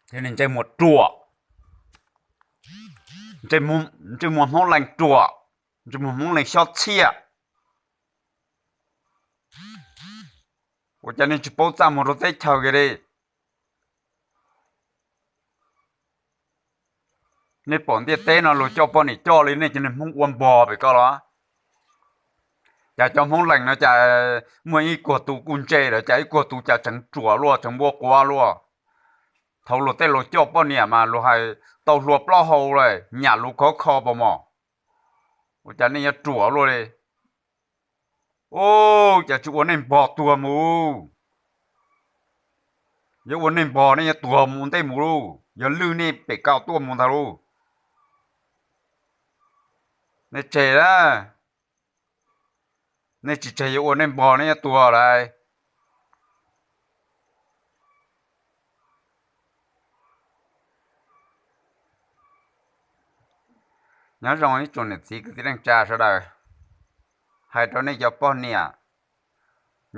Ces ntsej muag ruam, ntsej muag Hmoob Lees ruam, ntsej muag Hmoob Lees xyob txhiaj. Ua cas nej tsis paub txaj muag rau teb chaws kiag li? Nej pom ntiaj teb no luag coj poj niam coj li nej cov neeg Hmoob ua npog pem ko los? Cas cov Hmoob Lees no cas muaj ib kuag tus kuj ntse lawm, cas ib kuag tus cas tseem ruam luaj tseem npua quav luaj? Thaum luag tej luag coj poj niam mas luag hais tau hlua plaub hau lawm, nyam lus khov kho pos mos. Ua cas nej yuav ruam luaj li? Ub, cas tsis ua nej npog tuag mus? Yog ua nej npog nej yuav tuag mus ntej mus lauj, yog lwj nej pem kaum tuaj mus ntag lauj. Nej tseg lawm, nej tsis tseg yuav ua nej npog nej yuav tuag lawm. Nyob zoo ib tsoom niam txiv kwv tij neej tsa sawv daws, hais rau nej cov poj niam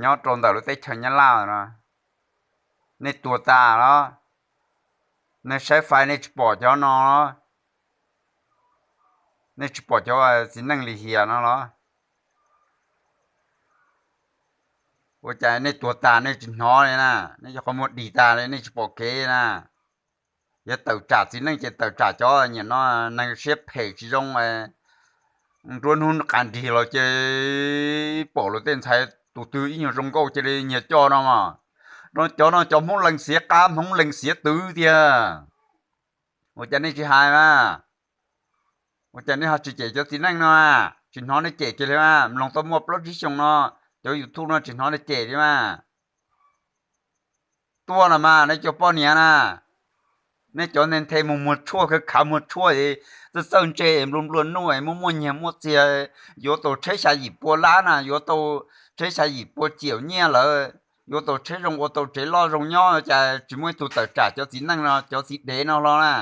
nyob rau ntawm lub teb chaws Nyab Laj no, nej tuag tas los? Nej saib fais nej tsis pom cov no los? Nej tsis pom cov txiv neej lim hiam no los? Ua cas nej tuag tas nej tsis hnov li na? Nej cov qhov muag dig tag li nej tsis pom kev na? Yuav tawm tsam txiv neej ces tawm tsam cov nyiam no, neeg siab phem tsis zoo, nruab hnub qas nrig los ces pom luag tej ntxhais tus twg ib nyuag zoo nkauj cia li nyiag coj no mas. Cov no cov Hmoob Lees xiav qab, Hmoob Lees xiav twv tiag. Ua cas nej tsis hais mas? Ua cas nej ho tsis cem cov txiv neej no? Tsis hnov nej cem kiag li mas, mloog tau muaj plaub tsib xyoos no, cov YouTube no tsis hnov nej cem li mas. Tuaj los mas nej cov poj niam na, nej cov nthe nthe mus muag tshuaj, khav khav muag tshuaj es txawj txawj ntse es nplua nplua nuj es muaj muaj nyiag muaj txiag, yuav tau tsheb xya yim pua lab na, yuav tau tsheb xya yim pua ciam nyiaj lawm, yuav tau tsheb zoo ua tau tsev loj zoo nyob, cas tsis muaj ib tug tawm tsam cov txiv neej no, cov txiv dev no hlo na?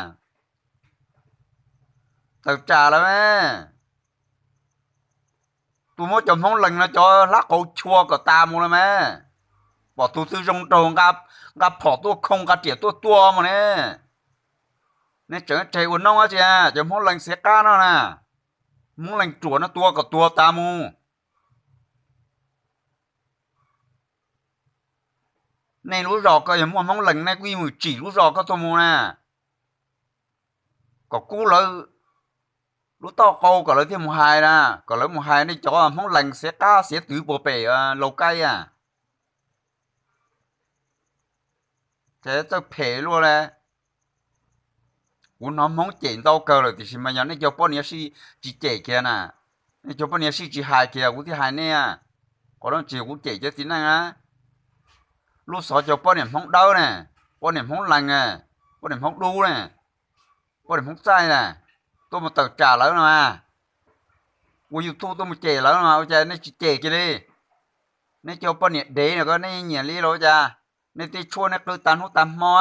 Tawm tsam lawm mas. Tus muab cov Hmoob Lees no cov hlab qauv chua kom tas mus lawm mas. Pom tus twg zoo nraug nqa phom tuaj khooj, nqa riam tuaj tua mus ne. Nej tseem tseg ua noob dab tsi? Cov Hmoob Lees Xiav Qab no na, Hmoob Lees Ruam no tua kom tuag tas mus. Nej lub zos ko yog muaj Hmoob Lees nej kuj yeej mus tsim lub zos ko tuaj mus na, kom kub lawv lub tauj qau kom lawv thiaj mus hais na, kom lawv mus hais nej cov Hmoob Lees Xiav Qab Xiav Twv puag pem Laus Kaib a. Ces txawj phem luaj li. Kuv hnov Hmoob cem ntau kawg lawm tiam sis mas yog nej cov poj niam sib tsis cem kiag na, nej cov poj niam sib tsis hais kiag kuv thiaj hais nej. Qhov no tsis yog kuv cem cov txiv neej na, lub xyov cov poj niam Hmoob Dawb ne, poj niam Hmoob Lees ne, poj niam Hmoob Dub ne, poj niam Hmoob Txaij na, tuaj mus tawm tsam lawv no mas, ua YouTube tuaj mus cem lawv no mas ua cas nej tsis cem kiag li? Nej cov poj niam dev no ko nej nyiam li los ua cas? Nej tej tshuaj nej qw tag hnub tag hmo.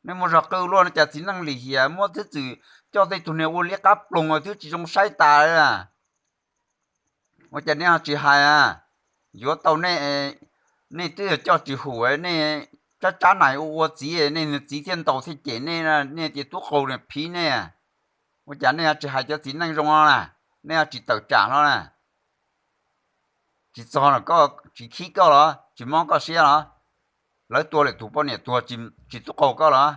Nej muaj zog qw luaj no cas txiv neej lim hiam muab twb txwm coj tej tug niag ua liab qab ploog twb tsis zoo saib tas li. Ua cas nej ho tsis hais a? Yuav tau nej, nej twb yog coj tsis hum, nej tsab tsab nais ua ua txiv, nej txiv thiaj ntaus thiaj cem nej, nej tias tub qau phiv nej. Ua cas nej ho tsis hais cov txiv neej zoo no na? Nej ho tsis tawm tsam hlo na? Tsis txog los koj tsis khib koj los tsis mob koj siab los? Lawv tua lwm tus poj niam tuag tsis tub qau koj los?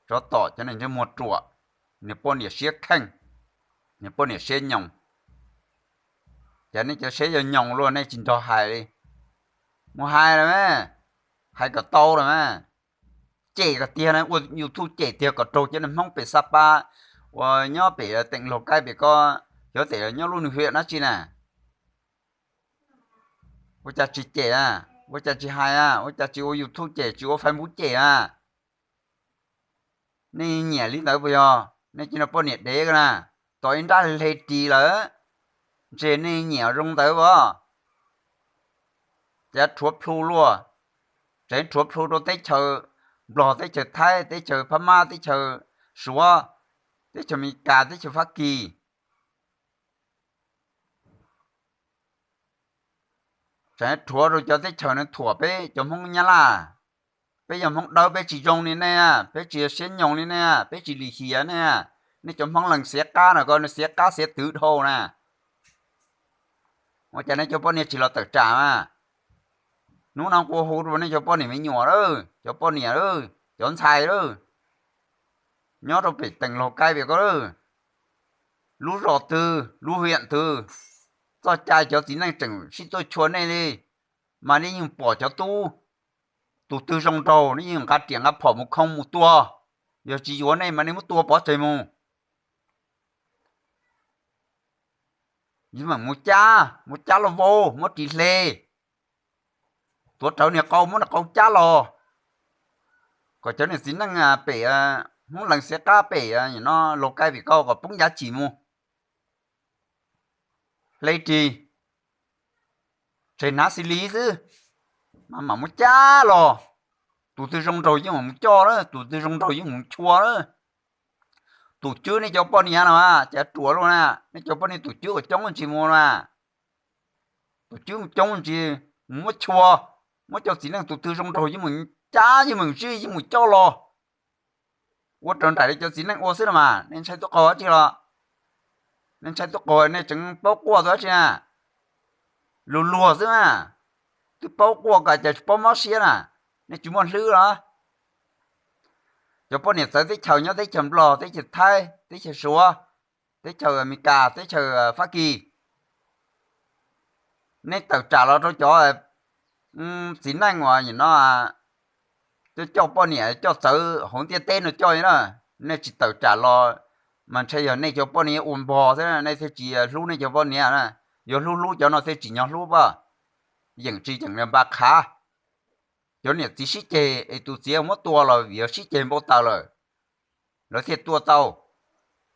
Tsov tom cov niag ntsej muag ruam, niag poj niam siab kheej, niag poj niam siab nyoos. Ces nej cov siab yuav nyoos luaj nej tsis nrog hais li. Mus hais los mas, hais kom tau los mas. Cem kom tiag na, ua YouTube cem tiag kom raug cov niag Hmoob pem Xa Pa uas nyob pem teem Laus Kaib pem ko, xyov tes nyob lub nws hiam dab tsi na. Ua cas tsis cem a? Ua cas tsis hais a? Ua cas tsis ua YouTube cem, tsis ua Facebook cem a? Nej nyiam li ntawd puas yog? Nej cia no poj niam dev ko na, tom ib nrab hle ris lawm, ntshe nej nyiam zoo ntawd as. Ces rhuav plhu luaj, tseem rhuav plhu rau teb chaws Nplog, teb chaws Thaib, teb chaws Phab Mab, teb chaws Suav, teb chaws Amelikas, teb chaws Fab Kis. Tseem rhuav rau cov teb chaws no thuam peb cov Hmoob Nyab Laj. Peb yog Hmoob Dawb peb tsis zoo li nej, peb tsis yog siab nyoos li nej, peb tsis lim hiam nej. Nej cov Hmoob Lees Xiav Qab no ko, xiav qab xiav twv dhau na. Ua cas nej cov poj niam tsis los tawm tsam mas? Hnub no kuv hu rau nej cov poj niam me nyuam lawm, cov poj niam lawm, cov ntxhais lawm, nyob rau pem teem Laus Kaib pem ko lawm, lub zos twg lub hiam twg, txoj cai cov txiv neej tseem sib tuaj chua nej li, mas nej yeej pom cov tub, tus twg zoo nraug nej yeej nqa riam nqa phom mus khoo mus tua. Yog tsis yuav nej mas nej muab tua pov tseg mus. Yeej meem mus cab, muab cab los vau, muab ris hle, tuav rawv niag qau, muab niag qau cab los, kom cov niag txiv neej pem Hmoob Lees Xiav Qab pem no Laus Kaib pem ko kom poob yav tshis mus. Hle ris, tseg hnav xis lis xwb, mas mam muab cab los. Tus twg zoo nraug yeej mam mus coj lawm, tus twg zoo nraug yeej mus chua lawm. Tus cwb nej cov poj niam no mas cas ruam luaj na, nej cov poj niam tus cwb uas coob ntsis mus na. Tus cwb mus coob ntsis, mus muab chua, muab cov txiv neej tus twg zoo nraug yeej mus cab, yeej mus zij, yeej mus coj los. Ua raws nraim li cov txiv neej ua xwb no mas nej ntshai tub qaug dab tsi los? Nej ntshai tub qaug nej tseem paub quaj tus dab tsi na? Luag luag xwb na, twb paub quaj ko cas tsis paub mob siab na, nej tsis muaj hlwb los? Cov poj niam txawv teb chaws nyob teb chaws Nplog, teb chaws Thaib, teb chaws Suav, teb chaws Amelikas, teb chaws Fab Kis, nej tawm tsam los rau cov txiv neej uas nim no coj coj poj niam coj txawv hauv ntiaj teb no coj na, nej tsis tawm tsam los, mas ntshe yog nej cov poj niam ua npog xwb nej thiaj tsis hlub nej cov poj niam na. Yuav hlub hlub cov no thiaj tsim nyog hlub pab, yeem tsis yeem npaj qhav. Cov niam txiv sib ceg es tus txiv muab tua los vim yog sib ceg npau taws lawm, lawv thiaj tua tau.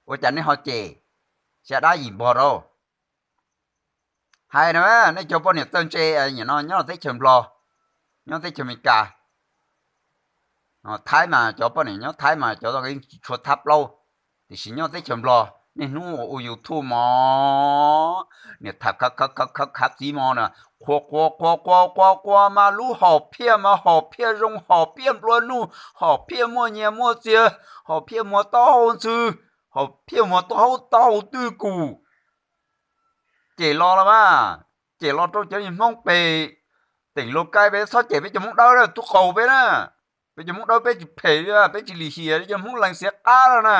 Ua cas nej ho cem, xya dab yim npog rau? Hais na, nej cov poj niam txawj ntse, nim no nyob teb chaws Nplog, nyob teb chaws Amelikas, Thaib mas cov poj niam nyob Thaib mas cov tsis tshua thab plaub, tiam sis nyob teb chaws Nplog Niaj hnub ua YouTube mog, niam tham khav khav khav txiv mog na, qhuas qhuas qhuas qhuas qhuas qhuas mas lub hom phiaj mas hom phiaj zoo, hom phiaj nplua nuj, hom phiaj muaj nyiaj muaj txiag, hom phiaj muag taub hau ntxhw, hom phiaj muag taub hau, taub hau twj kum. Cem los los mas, cem los rau cov niag Hmoob pem teem Lauj Kaib, peb txhob cem peb cov Hmoob Dawb na, tub qaug peb na. Peb cov Hmoob Dawb peb tsis phem li, peb tsis lim hiam li cov Hmoob Lees Xiav Qab no na.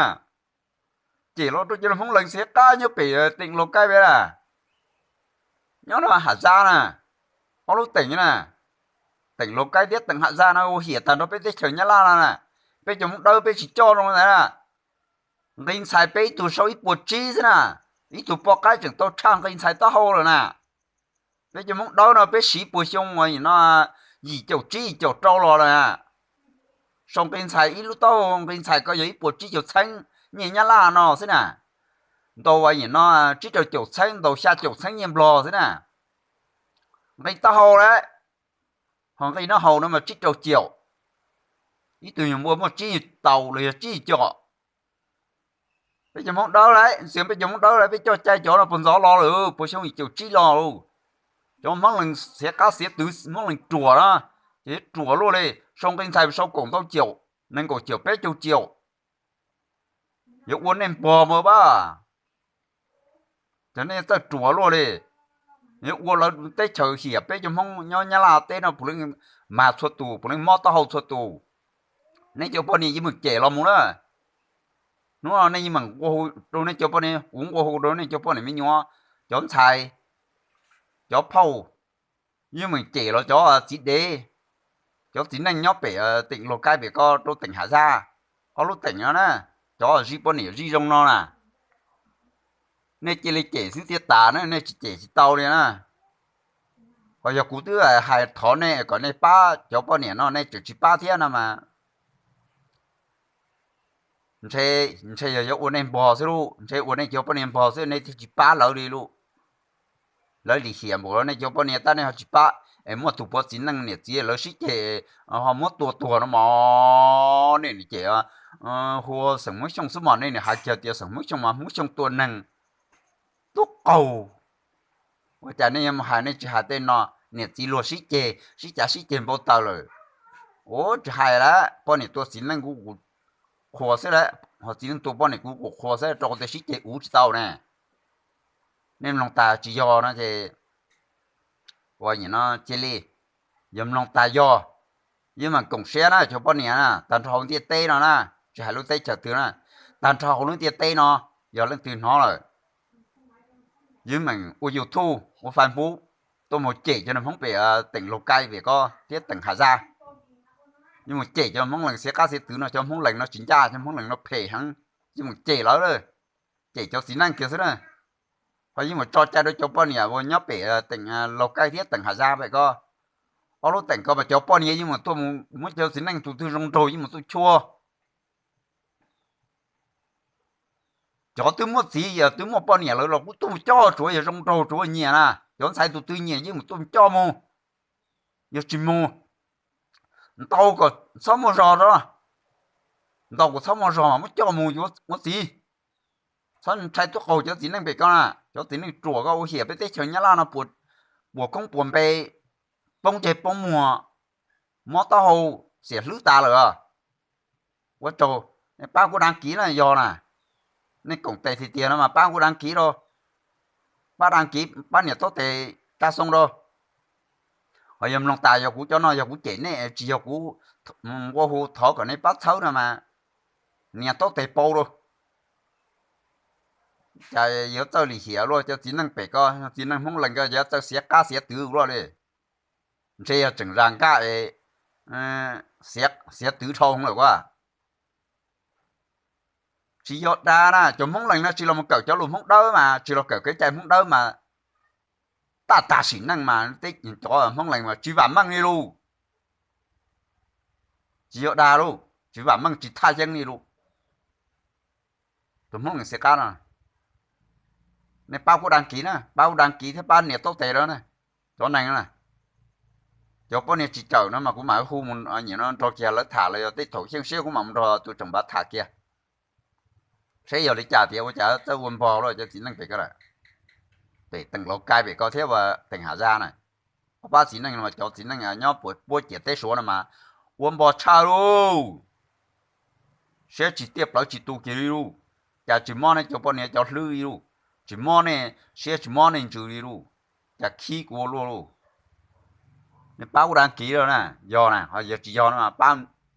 Cem los rau cov Hmoob Lees Xiav Qab nyob pem teem Lauj Kaib peb na, nyob rau Ham Zaj na, ob lub teem na, teem Lauj Kaib thiab teem Ham Zaj no ua hiam tag nrho peb teb chaws Nyab Laj no na. Peb cov Hmoob Dawb peb tsis coj zoo ntawd na. Nqi ntxhais peb ib tug sau ib puas tsib xwb na, ib tug poj qaib tseem tau tshaj nqi ntxhais taub hau lawm na. Peb cov Hmoob Dawb no peb siv puas xyoo uas no yim caum tsib yim caum rau los lawm na. Sau nqi ntxhais ib lub taub hau nqi ntxhais ko yog ib puas tsib caug txheeb nyiaj Nyab Laj no xwb na. Ntaus uas yim no tsib rau caum txheeb, ntaus xya caum txheeb nyiaj Nplog xwb na. Nqi taub hau lawm, ho nqi noj haus no mas tsib rau caum. Ib tug nyuag npua muaj tsib nyuag tau los yog tsib nyuag caum. Peb cov Hmoob Dawb lawm, ntxias peb cov Hmoob Dawb lawm, peb coj cai cov no puag ntxov los lawm, puas xyoo yim caum tsib los lawm. Cov Hmoob Lees Xiav Qab Xiav Twv, Hmoob Lees ruam na, ces ruam luaj li, sau nqi ntxhais sau kaum ntau caum, nees nkaum caum peb caug caum. Yuav ua nej npog mas pab, cov nej txawj ruam luaj li. Yuav ua lawv teb chaws hiam, peb cov Hmoob nyob Nyab Laj teb no puav leej mag txhua tus, puav leej mob taub hau txhua tus. Nej cov poj niam yeej meem cem los mus na. Hnub no nej yeej meem nqua hu rau nej cov poj niam, kuv nqua hu rau nej cov poj niam me nyuam, cov ntxhais, cov phauj, yeej meem cem los cov txiv dev, cov txiv neej nyob pem teem Lauj Kaib pem ko rau teem Ham Zaj, ob lub teem no na, cov zij poj niam zij zoo no na. Nej cia li cem xwb thiaj tas na, nej tsis cem tsis tau li na. Ho yog kuv twb hais thov nej kom nej pab cov poj niam no nej tseem tsis pab thiab no mas, ntshe, ntshe yog yuav ua nej npog xwb lauj, ntshe ua nej cov poj niam npog xwb nej thiaj tsis pab lawv li lauj. Lawv lim hiam npaum li nej cov poj niam tab nej ho tsis pab es muaj tus puav txiv neej niam txiv lawv sib ceg ho muab tua tuag no mog. Nej cem hu xeem Hmoob Xyooj xwb mog, nej hais kiag tias xeem Hmoob Xyooj mas Hmoob Xyooj tua neeg, tub qaug. Ua cas nej yuav mus hais, nej tsis hais tej no, niam txiv luag sib ceg sib cav sib ceg npau taws lawm. Ua tsis hais lawm, poj niam tua txiv neej kuv kuv qhuas xwb lawm, ho txiv neej tua poj niam kuv kuv qhuas xwb, rau qhov tias sib ceg uv tsis tau ne. Nej mloog tas tsis yog no ces, ua no cia li, yog mloog tas yog, yeej meem koom siab na cov poj niam na, tag nrho hauv ntiaj teb no na, tsis hais lub teb chaws twg na, tag nrho hauv lub ntiaj teb no, yog leej twg hnov lawm, yeej meem ua YouTube ua Facebook tuaj mus cem cov Hmoob pem teem Lauj Kaib pem ko thiab teem Ham Zaj. Yeej mus cem cov Hmoob Lees Xiav Qab Xiav Twv no, cov Hmoob Lees no tsis ncaj, cov Hmoob Lees no phem heev, yeej mus cem lawv, cem cov txiv neej kiag xwb na. Ho yeej mus tso cai rau cov poj niam uas nyob pem teem Lauj Kaib thiab teem Ham Zaj pem ko, ob lub teem ko mas cov poj niam yeej mus tuaj mus muab cov txiv neej tus twg zoo nraug yeej mus tuaj chua. Cov twb muaj txiv, twb muaj poj niam lawm los kuj tuaj mus coj, tsuav yog zoo nraug tsuav nyiam na, cov ntxhais tus twg nyiam yeej mus tuaj mus coj mus. Yog tsis mus, ntaus kom txhob muaj zog, ntaus kom txhob muaj zog mas muab coj mus yuav ua txiv. Txhob ntshai tuaj qaug cov txiv neej pem ko na, cov txiv neej ruam ko ua hiam peb teb chaws Nyab Laj no, puas koob puas npe, poob ceg poob muag, mob taub hau, xiam hlwb tas lawm. Ua tsaug, nej pab kuv đăng ký na yog na, nej koom tes tiag tiag no mas pab kuv đăng ký rau, pab đăng ký, pab nias taub tes tsa xoo rau. Ho yog mloog tas yog kuv cov no yog kuv cem nej tsis yog kuv nqua hu thov kom nej pab txhawb no mas nias taub tes pau rau. Cas yuav txawj lim hiam luaj, cov txiv neej pem ko, txiv neej Hmoob Lees ko yuav txawj xiav qab xiav twv luaj li. Ntshe yog tseem zam nkaj es xiav twv dhau lawm as. Tsis yog dag na, cov Hmoob Lees no tsis los mus kawm cov lus Hmoob Dawb mas, tsis los kawm kev cai Hmoob Dawb mas, taj tag sim neej mas cov Hmoob Lees mas tsis vam meej li lauj. Tsis yog dag lauj, tsis vam meej tsis thaj yeeb li lauj. Tus Hmoob Lees Xiav Qab no, nej pab kuv đăng ký na, pab kuv đăng ký thiab pab nias taub tes rau na. Cov neeg na, cov poj niam tsis cawm no mas kuv mam hu mus nrog kiag lawv tham los yog tej thaum xyeej siab kuv mam mus nrog tus tseem npav tham kiag. Saib yog li cas tias ua cas txawj ua npog luj cov txiv neej pem ko lawm. Pem teem Lauj Kaim pem ko thiab uas teem Hav Zaj na, ob pab txiv neej no mas cov txiv neej nyob puab ciam teb Suav no mas ua npog tshaj luj. Siab tsis tiaj plawv tsis tu kiag li luj. Cas tsis mob nej cov poj niam cov hlwb li luj, tsis mob nej siab tsis mob nej ntsws li luj. Cas khib kuv ua luaj luj. Nej pab ua dag kiv lawm na, yog na, ho yog tsis yog no pab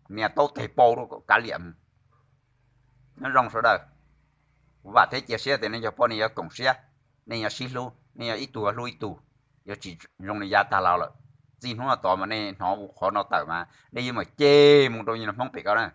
nias taub teg pau rau kom kav liam. Nyob zoo sawv daws, kuv vam thiab cia siab tias nej cov poj niam yuav koom siab, nej yuav sib hlub, nej yuav ib tug hlub ib tug, yuav tsis zoo li yav tag los lawm. Txij hnub no tod mas nej hnov qhov no tawm mas nej yuav mam ceg mus rau Hmoob pem ko na.